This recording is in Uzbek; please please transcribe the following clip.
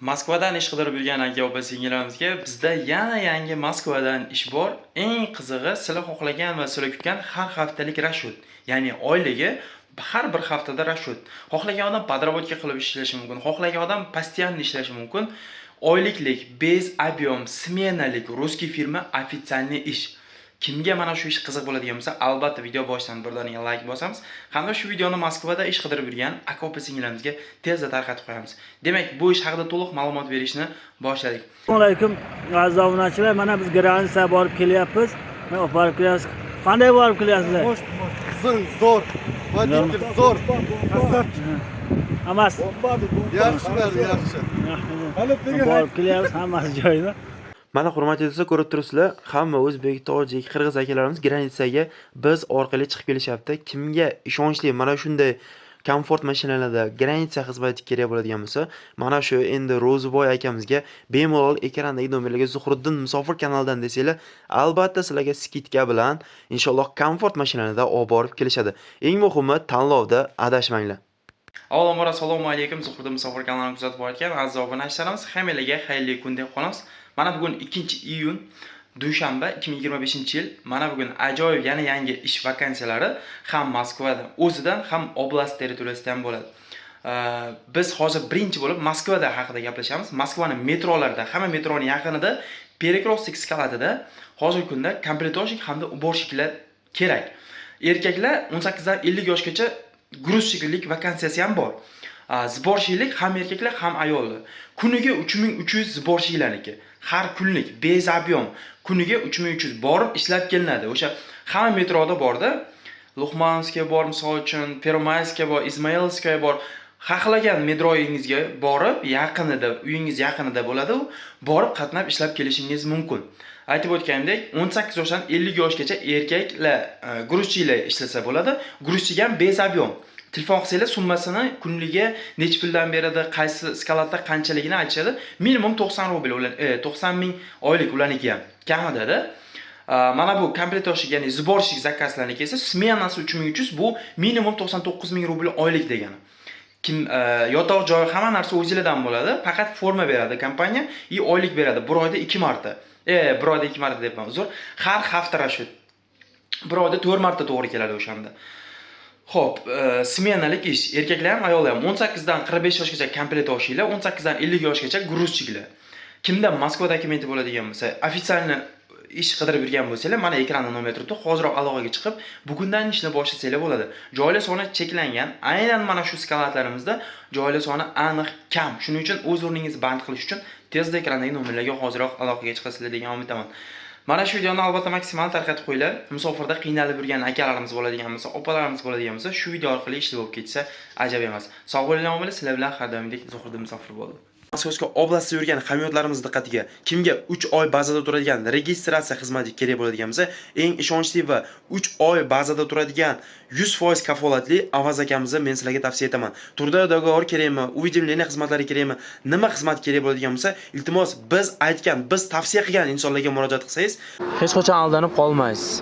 Moskvadan ish qidirib yurgan aka opa singillarimizga bizda yana yangi Moskvadan ish bor. Eng qizig'i, sizlar xohlagan va sizlar kutgan har haftalik расчет. Ya'ni oyligi har bir haftada расчет. Xohlagan odam подработка qilib ishlashi mumkin, xohlagan odam постоянно ishlashi mumkin. Oyliklik, без объем, smenalik, русский firma, официальный ish. Kimga mana shu ish qiziq bo'ladigan bo'lsa, albatta video boshidan birdaniga like bosamiz hamda shu videoni Moskvada ish qidirib yurgan aka opa singillarimizga tezda tarqatib qo'yamiz. Demak, bu ish haqida to'liq ma'lumot berishni boshladik. Assalomu alaykum, aziz obunachilar. Mana biz граница borib kelyapmiz. Mana olib borib kelyapmiz. Qanday borib kelyapsizlar? Qizin zo'r. Водитель zo'r. Hammasi Yaxshilar, yaxshi. Borib kelyapmiz, hammasi joyida. Mana, hurmatli do'stlar, ko'rib turibsizlar, hamma o'zbek, tojik, qirg'iz akalarimiz граница ga biz orqali chiqib kelishyapti. Kimga ishonchli mana shunday komfort mashinalarda граница xizmati kerak bo'ladigan bo'lsa, mana shu endi Ro'ziboy akamizga bemalol ekrandagi nomerlarga Zuhriddin Musofir kanalidan desanglar, albatta sizlarga скидка bilan inshaalloh komfort mashinalarda olib borib kelishadi. Eng muhimi, tanlovda adashmanglar. Avvalambor, assalomu alaykum, Zuhriddin Musofir kanalini kuzatib borayotgan aziz obunachilarimiz, hammalarga xayrli kun deb qolamiz. Mana bugun 2-iyun, dushanba, 2025-yil. Mana bugun ajoyib yana yangi ish vakansiyalari ham Moskvada o'zidan, ham oblast territoriyasida ham bo'ladi. Biz hozir birinchi bo'lib Moskvada haqida gaplashamiz. Moskvani metrolarida, hamma metroni yaqinida Перекрёсток склад ida hozirgi kunda комплектовщик hamda уборщик lar kerak. Erkaklar 18 dan 50 yoshgacha, грузчик lik vakansiyasi ham bor. Сборщик lik ham erkaklar, ham ayollar. Kuniga 3300 сборщик larniki. Har kunlik, без объем. Kuniga 3300 borib ishlab kelinadi. O'sha hamma metroda borda. Luxmanskiy bor, misol uchun, Первомайская bor, Izmailskaya bor. Xohlagan metroyingizga borib, yaqinida, uyingiz yaqinida bo'ladi u, borib qatnab ishlab kelishingiz mumkin. Aytib o'tganimdek, 18 yoshdan 50 yoshgacha erkaklar, грузчик lar ishlasa bo'ladi. Грузчик ham без объем. Telefon qilsanglar, summasini, kunliga necha puldan beradi, qaysi склад da qanchaligini aytishadi. Minimum 90 rubl ular, 90 ming oylik ularniki ham kamida. Mana bu комплектовщик, ya'ni сборщик заказ larniki esa smenasi 3300, bu minimum 99 ming rubl oylik degani. Kim yotoq joyi, hamma narsa o'zinglardan bo'ladi. Faqat forma beradi kompaniya и oylik beradi. Bir oyda 2 marta. Bir oyda 2 marta deyapman, uzr. Har hafta расчет. Bir oyda 4 marta to'g'ri keladi o'shanda. Xo'p, smenalik ish. Erkaklar ham, ayollar ham 18 dan 45 yoshgacha комплектовщик lar, 18 dan 50 yoshgacha грузчик lar. Kimda Moskva dokumenti bo'ladigan bo'lsa, официально ish qidirib yurgan bo'lsanglar, mana ekranda nomer turibdi. Hoziroq aloqaga chiqib, bugundan ishni boshlasanglar bo'ladi. Joylar soni cheklangan. Aynan mana shu склад larimizda joylar soni aniq kam. Shuning uchun o'z o'rningizni band qilish uchun tezda ekrandagi nomerlarga hoziroq aloqaga chiqasizlar degan umiddaman. Mana shu videoni albatta maksimal tarqatib qo'yinglar. Musofirda qiynalib yurgan akalarimiz bo'ladigan bo'lsa, opalarimiz bo'ladigan bo'lsa, shu video orqali ishli bo'lib ketsa ajab emas. Sog' bo'linglar, omon, sizlar bilan har doimgidek Zuhriddin Musofir bo'ldi. Moskovskiy oblastida yurgan hamyurtlarimiz diqqatiga: kimga 3 oy bazada turadigan registratsiya xizmati kerak bo'ladigan bo'lsa, eng ishonchli va 3 oy bazada turadigan 100% kafolatli Avaz akamizni men sizlarga tavsiya etaman. Трудовой договор kerakmi, уведомление xizmatlari kerakmi, nima xizmat kerak bo'ladigan bo'lsa, iltimos, biz aytgan, biz tavsiya qilgan insonlarga murojaat qilsangiz Hech qachon aldanib qolmaysiz.